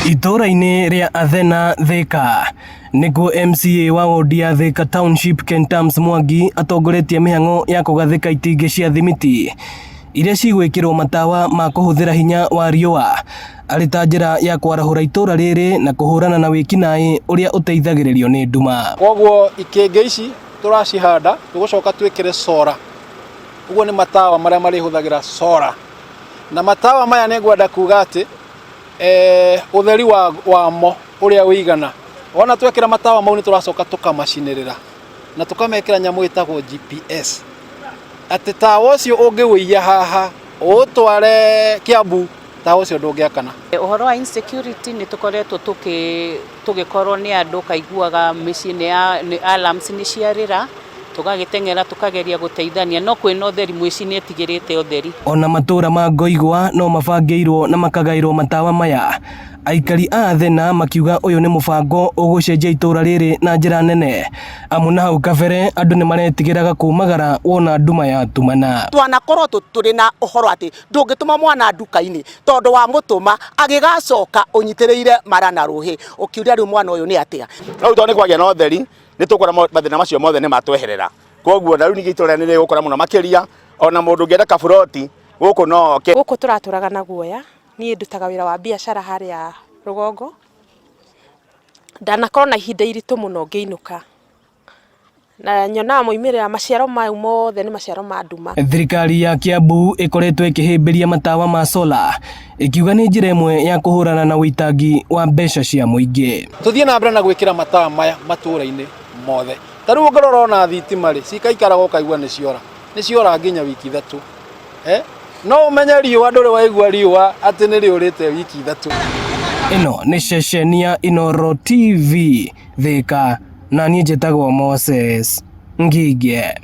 Itũũra-inĩ rĩa Athena Thika nĩkuo MCA wa wodi ya Thika Township Ken Tams Mwangi atongoretie mĩhang'o ya kũgathĩka itingĩ cia thimiti iria cigwĩkĩrwo matawa ma kũhũthĩra hinya wa riũa arĩ ta njĩra ya kwarahũra itũũra rĩrĩ na kũhũrana na wĩkinaĩ ũrĩa ũteithagĩrĩrio nĩ nduma. Koguo ikĩngĩ ici tũracihanda tũgũcoka twĩkĩre solar, ũguo nĩ matawa marĩa marĩhũthagĩra solar. Na matawa maya nĩ ngwenda kuga atĩ eh, ũtheri wa wamo ũrĩa ũigana wona twekĩra matawa mau nĩ tũracoka tũkamacinĩrĩra na tũkamekĩra nyamũ ĩtagwo GPS atĩ tawa ũcio ũngĩwũiya haha ũũtware Kiambu tawa ũcio ndũngĩakana. Ũhoro wa insecurity nĩ tũkoretwo tũgĩkorwo nĩ andũ kaiguaga mĩciĩ nĩ ya alarms nĩ ciarĩra tũgagĩteng'era tũkageria gũteithania no kwĩna ũtheri mũici nĩ etigĩrĩte ũtheri. Ona matũũra ma Ngoigwa no mabangĩirwo na makagaĩrwo matawa maya. Aikari a Athena makiuga ũyũ nĩ mũbango ũgũcenjia itũũra rĩrĩ na njĩra nene amu na hau kabere andũ nĩ maretigĩraga kumagara wona nduma yatumana. Twanakorwo tũrĩ na ũhoro atĩ ndũngĩtũma mwana nduka-inĩ tondũ wamũtũma agĩgacoka ũnyitĩrĩire mara na rũhĩ ũkiuria rĩu mwana ũyũ nĩ atĩa. No rĩu tondũ nĩ kwagĩa na ũtheri nĩ tũkuona mathĩna macio mothe nĩ matweherera. Koguo na rĩu ningĩ itũũra nĩ rĩgũkũra mũno makĩria ona mũndũ ũngĩenda kaburoti gũkũ no oke. Gũkũ tũratũraga na guoya, niĩ ndutaga wĩra wa biacara harĩa rũgongo, ndanakorwo na ihinda iritũ mũno ngĩinũka, na nyonaga moimĩrĩra maciaro mau mothe nĩ maciaro ma nduma. Thirikari ya Kiambu ĩkoretwo ĩkĩhĩmbĩria matawa ma solar ĩkiuga nĩ njĩra ĩmwe ya kũhũrana na ũitangi wa mbeca cia mũingĩ. Tũthiĩ na mbere na gwĩkĩra matawa maya matũũra-inĩ mothe. Ta rĩu ũngĩrora ona thitima rĩ, cikaikaraga ũkaigua nĩ ciora. Nĩ ciora nginya wiki ithatũ. Eh? No ũmenye riũa ndũrĩ waigua riũa atĩ nĩ rĩũrĩte wiki ithatũ. Ĩno nĩ ceceni ya Inooro TV Thika na niĩ njĩtagwo Moses Ngige.